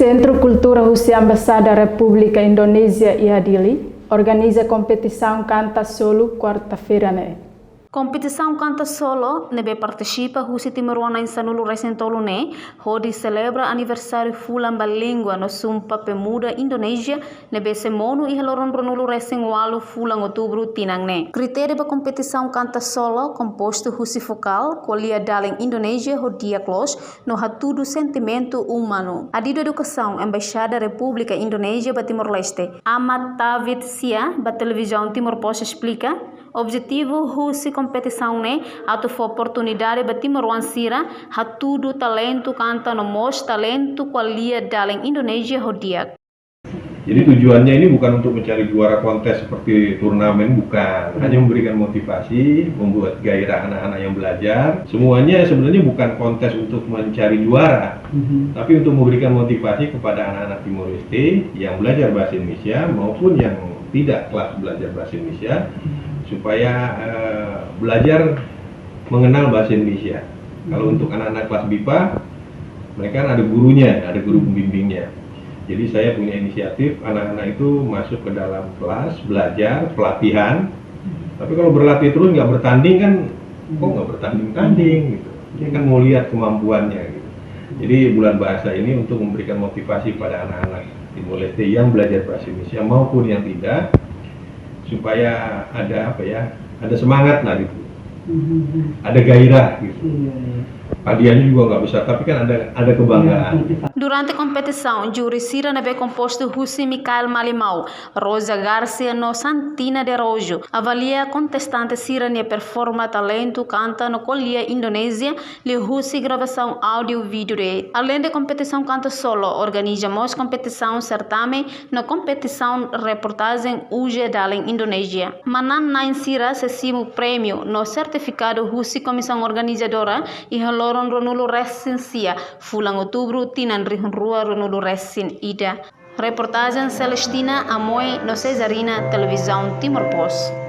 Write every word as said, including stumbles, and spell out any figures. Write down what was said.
Sentru Kultura husi Embaixada Repúblika Indonézia iha Dili organiza kompetisaun kanta solo kuarta-feira ne'e. Kompetisaun kanta solo ne'ebé partisipa husi timoroan na'in sanulu resin tolu ne'e hodi selebra aniversáriu fulan ba língua no Sumpah Pemuda Indonézia ne'ebé sei monu iha loron ruanulu resin ualu fulan Outubru tinan ne'e. Kritériu ba kompetisaun kanta solo kompostu husi vokál, ko'alia dalen Indonézia ho di'ak loos, no hatudu sentimentu umanu. Adidu Edukasaun Embaixada Repúblika Indonézia ba Timor-Leste, Amat Tavit Sia, ba Televizaun Timor Post esplika, objetivu husi kompetisaun ne'e atu fó oportunidade ba timoroan sira hatudu talentu kanta no mós talentu ko'alia dalen Indonézia ho di'ak. Jadi tujuannya ini bukan untuk mencari juara kontes seperti turnamen, bukan. Hanya memberikan motivasi, membuat gairah anak-anak yang belajar. Semuanya sebenarnya bukan kontes untuk mencari juara, tapi untuk memberikan motivasi kepada anak-anak Timor Leste yang belajar bahasa Indonesia maupun yang tidak kelas belajar bahasa Indonesia, supaya, eh, belajar mengenal bahasa Indonesia. Kalau untuk anak-anak kelas bipa, mereka kan ada gurunya, ada guru pembimbingnya. Jadi saya punya inisiatif anak-anak itu masuk ke dalam kelas, belajar, pelatihan. Tapi kalau berlatih terus nggak bertanding kan, kok nggak bertanding-tanding gitu. Dia kan mau lihat kemampuannya gitu. Jadi bulan bahasa ini untuk memberikan motivasi pada anak-anak Timor Leste yang belajar bahasa Indonesia maupun yang tidak, supaya ada apa ya, ada semangat lah gitu. Ada gairah gitu. Iya, iya. Hadiahnya juga nggak besar, tapi kan ada ada kebanggaan. Iya, motivasi. Durante kompetisaun, júri sira ne'ebé kompostu husi Mikael Malimau, Rosa Garcia no Santina de Araújo avalia kontestante sira-nia performa talentu kanta no ko'alia Indonézia liuhusi gravasaun áudiu vídeo de'it. Aleinde kompetisaun kanta solo, organiza mós kompetisaun sertame no kompetisaun reportajen uza dalen Indonézia. Manán-na'in sira sei simu prémiu no sertifikadu husi komisaun organizadora iha loron ruanulu resin sia fulan Outubru tinan rihun rua ruanulu resin ida. Reportajen Celestina Amoy no Cesarina, Televizaun Timor Post.